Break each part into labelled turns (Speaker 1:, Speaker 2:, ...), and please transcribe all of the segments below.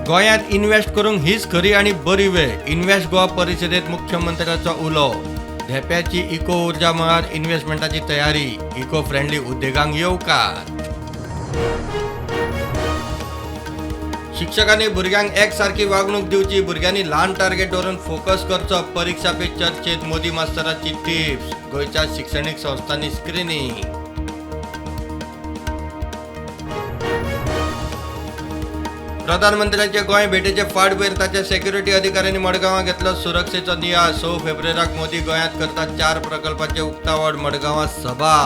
Speaker 1: गोंयांत इन्व्हेस्ट करूंक हीच खरी आनी बरी वेळ. इन्व्हेस्ट गोवा परिशदेंत मुख्यमंत्र्याचो उलो. धेंप्याची इको उर्जा मळार इन्व्हेस्टमेंटाची तयारी. इको फ्रेंडली उद्देगांक येवकार. शिक्षकांनी भुरग्यांक एकसारकी वागणूक दिवची. भुरग्यांनी ल्हान टार्गेट दवरून फोकस करचो. परिक्षा पे चर्चेत मोदी मास्तराची टिप्स. गोंयच्या शिक्षणीक संस्थांनी स्क्रिनींग. प्रधानमंत्र्यांचे गोंय भेटेचे फाटभुंयेर ताच्या सेक्युरिटी अधिकाऱ्यांनी मडगांवां घेतलो सुरक्षेचो नियाळ. 6 फेब्रुवारीक मोदी गोंयांत करतात 4 प्रकल्पांचे उक्तावण. मडगांवां सभा.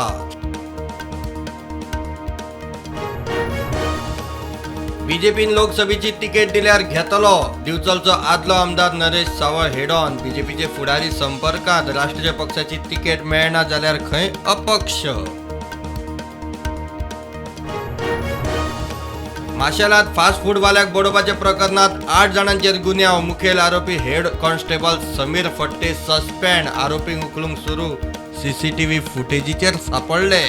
Speaker 1: बीजेपीन लोकसभेची तिकेट दिल्यार घेतलो. दिवचलचो आदलो आमदार नरेश सावळ हेडॉन. बीजेपीचे फुडारी संपर्कांत. राष्ट्रीय पक्षाची तिकेट मेळना जाल्यार खंय अपक्ष. माशेलांत फास्ट फूडवाल्याक बडोवपाच्या प्रकरणात 8 जाणांचेर गुन्यांव. मुखेल आरोपी head constable Sameer Phadte suspend. आरोपींक उखलूंक सुरू. सीसीटीव्ही फुटेजीचेर सापडले.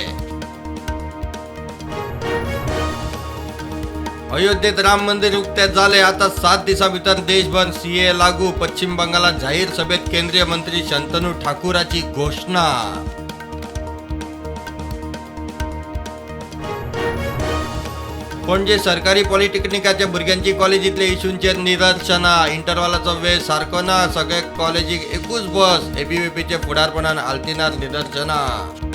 Speaker 1: अयोध्येत राम मंदिर उक्ते जाले. आता 7 दिसां भितर देशभर सीए लागू. पश्चिम बंगालात जाहीर सभेत केंद्रीय मंत्री शंतनू ठाकूराची घोषणा. पणजे सरकारी पॉलिटेक्निकाच्या भुरग्यांची कॉलेजींतल्या इशूंचेर निदर्शनां. इंटरवालाचो वेळ सारको ना. सगळे कॉलेजीक एकूच बस. एबीव्हीपीच्या फुडारपणान आल्तिनार निदर्शनां.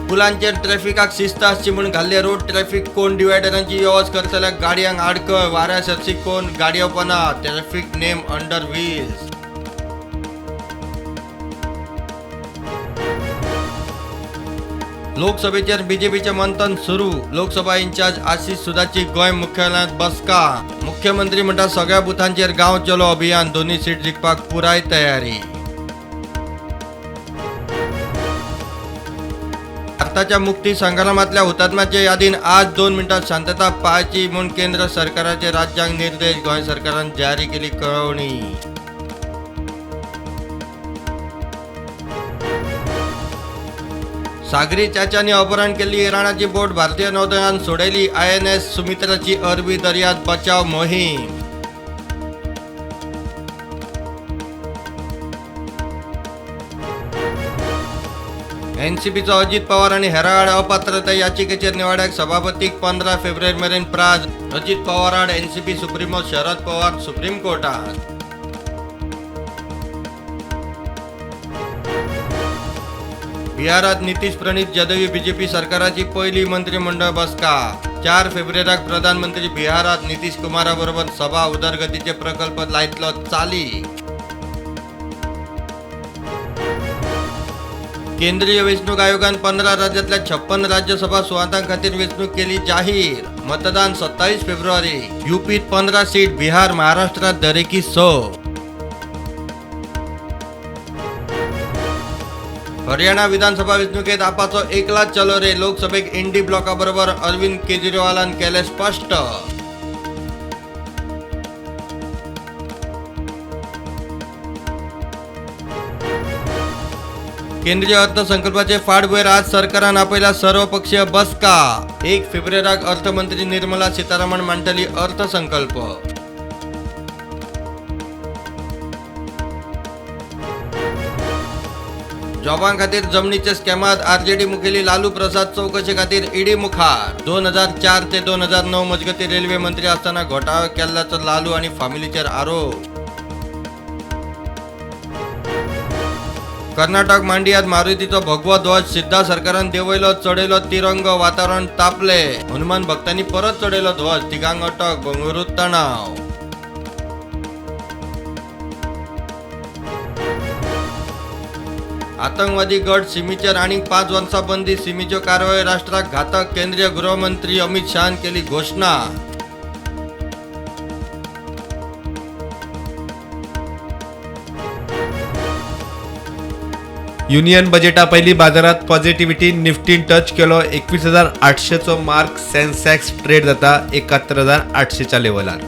Speaker 1: पुलांचेर ट्रॅफिकाक शिस्त आसची म्हूण घाल्ले रोड ट्रॅफिक कोन डिवायडरांची येवज करतल्या गाडयांक आडखळ. वाऱ्या सरशी कोन गाडयो पना. ट्रॅफिक नेम अंडर व्हील्स. लोकसभेचेर बीजेपीचें मंथन सुरू. लोकसभा इन्चार्ज आशिष सुदाची गोंय मुख्यालयांत बसका. मुख्यमंत्री म्हणटा सगळ्या बुथांचेर गांव चलो अभियान. 2 सीट जिखपाक पुराय तयारी. भारताच्या मुक्ती संग्रामातल्या हुतात्म्याच्या यादीन आज 2 मिनटां शांतता पाळची म्हूण केंद्र सरकाराचे राज्यांक निर्देश. गोंय सरकारान जारी केली कळोवणी. सागरी चाच्यांनी अपहरण केल्ली इराणाची बोट भारतीय नौदळान सोडयली. INS सुमित्राची अरबी दर्यात बचाव मोहीम. एनसीपीचो अजित पवार आनी हेरां आड अपात्रता याचिकेचेर निवाड्याक सभापतीक 15 फेब्रुवारी मेरेन प्राज. अजित पवार आड NCP supremo Sharad Pawar supreme कोर्टात. बिहारात नितीश प्रणीत जदयू बीजेपी सरकाराची पहिली मंत्रिमंडळ बसका. 4 फेब्रुवारीक प्रधानमंत्री बिहारात नितीश कुमारा बरोबर सभा. उदरगतीचे प्रकल्प लायतलो चाली. केंद्रीय वेंचणूक आयोगान 15 राज्यांतल्या 56 राज्यसभा सुवातां खातीर वेंचणूक केली जाहीर. मतदान 27 फेब्रुवारी. युपीत 15 सीट, बिहार महाराष्ट्रात दरेकी 6. हरियाणा विधानसभा वेंचणुकेत आपाचो एकलाच चलो रे. लोकसभेक इंडी ब्लॉका बरोबर अरविंद केजरीवालान केले स्पष्ट. केंद्रीय अर्थसंकल्पाचे फाटभुंयेर आज सरकारान आपयला सर्वपक्षीय बसका. 1 फेब्रुवारीक अर्थमंत्री निर्मला सीतारामन मांडटली अर्थसंकल्प. जॉबां खातीर जमनीच्या स्कॅमात आरजेडी मुखेली लालू प्रसाद चवकशे खातीर ईडी मुखार. 2004 ते 2009 मजगती रेल्वे मंत्री असताना घोटाळो केल्ल्याचो लालू आनी फामिलीचेर आरोप. कर्नाटक मांडियात मारुतीचो भगवो ध्वज सिद्धा सरकारान देंवयलो, चडयलो तिरंगो. वातावरण तापले. हनुमान भक्तांनी परत चडयलो ध्वज. तिगांक अटक. बंगळुरूत तणाव. आतंकवादी गट सिमीचेर आनीक 5 वर्सां बंदी. सिमीच्यो कारवायो राष्ट्राक घातक. केंद्रीय गृहमंत्री अमित शहान केली घोषणा.
Speaker 2: युनियन बजेटा पयलीं बाजारात पॉझिटिव्हिटी. निफ्टीन टच केलो 21,800चो मार्क. सेन्सेक्स ट्रेड जाता 71,800च्या लेवलार.